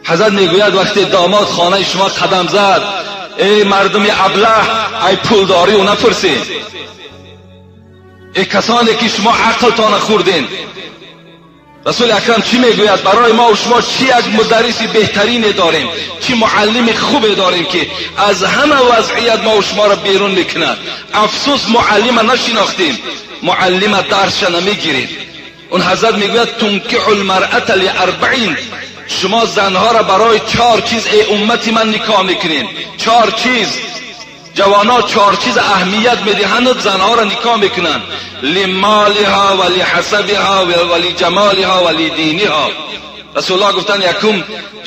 ҳазрат мегӯяд вақте домод хонаи шумо қадам зад, эй мардуми аблаҳ, ай пулдорӣ ӯ напурсед, эй касоне ки шумо ақлтона хӯрден. Расули акрам чӣ мегӯяд? Барои мо шумо чӣ як мударриси беҳтарине дорем, чӣ муаллими хубе дорем, ки аз ҳама вазъият мо шуморо берун мекунад. Афсӯс, муаллима нашинохтем, муаллима дарсша намегирем. Он ҳазрат мегӯяд тункиҳу лмаръата лиарбаин, шумо занҳоро барои чор чиз эй уммати ман никоҳ мекунед. Чор чиз. Ҷавонҳо чор чиз аҳамият медиҳанд, занҳоро никоҳ мекунанд. Лимолиҳо ва лиҳасабиҳо ва лиҷамолиҳо ва лидиниҳо. Расулуллоҳ гуфтанд якум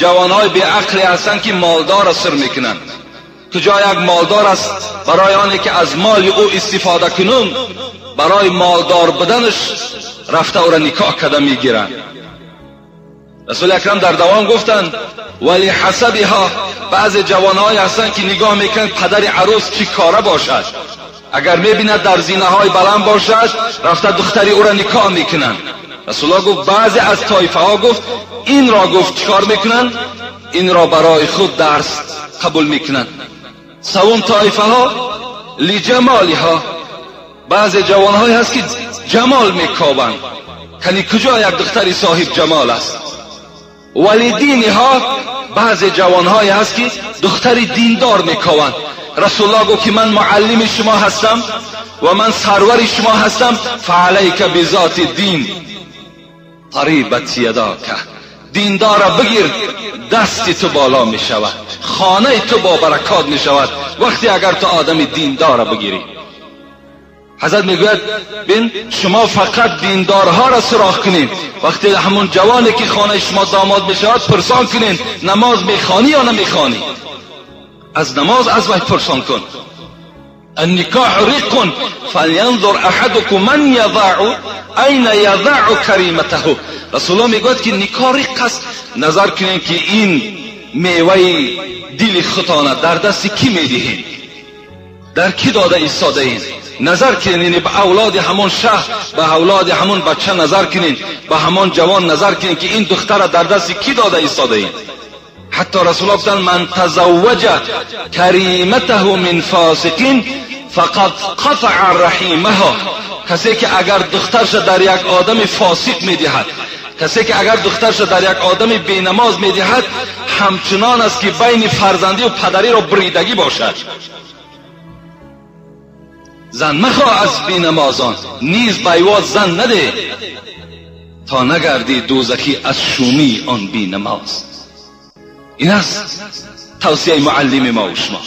ҷавонҳои беақле ҳастанд, ки молдорро сир мекунанд. Куҷо як молдор аст, барои оне ки аз моли ӯ истифода кунум, барои молдор буданаш рафта ӯро никоҳ карда мегиранд. Расули акрам дар давом гуфтанд ва лиҳасабиҳо, баъзе ҷавонҳое ҳастанд, ки нигоҳ мекунанд падари арӯс чӣ кора бошад. Агар мебинад дар зинаҳои баланд бошад, рафта духтари ӯро никоҳ мекунанд. Расулуллоҳ гуфт баъзе аз тоифаҳо гуфт инро гуфт чӣ кор мекунанд? Инро барои худ дарс қабул мекунанд. Севум тоифаҳо лиҷамолиҳо, баъзе ҷавонҳое ҳаст, ки ҷамол мекобанд. Кани куҷо як духтари соҳиб ҷамол аст? Валидиниҳо, баъзе ҷавонҳое ҳаст, ки духтари диндор мекобанд. Расулуллоҳ гуфт ки ман муаллими шумо ҳастам ва ман сарвари шумо ҳастам. Фаалайка бизоти дин тарибат ядока, диндора бигир, дасти ту боло мешавад, хонаи ту бо баракот мешавад вақте агар ту одами диндора бигирӣ. Ҳазрат мегӯяд бин, шумо фақат диндорҳоро суроғ кунед. Вақте ҳамон ҷавоне ки хонаи шумо домод мешавад, пурсон кунед намоз мехонӣ ё намехонӣ. Аз намоз аз вай пурсон кун. النکاح رق فلینظر احدکم من یضع این یضع کریمته. رسول الله میگوید که نکاح رق است، نظر کنید که این میوه دل خودتان در دست کی میدهید، در کی داده ایستاده اید. نظر کنید، یعنی به اولاد همون شهر، به اولاد همون بچه نظر کنید، به همون جوان نظر کنید که این دختر در دست کی داده ایستاده اید. حتی رسول الله گفتند من تزوج کریمته من فاسقین فقد قطع رحیمه. کسی که اگر دخترش در یک آدم فاسق میدهد، کسی که اگر دخترش در یک آدم بینماز میدهد، همچنان است که بین فرزندی و پدری را بریدگی باشد. زن مخواه از بینمازان، نیز بیواد زن نده، تا نگردی دوزخی از شومی آن بینماز. این است توصیه معلم ما و شما.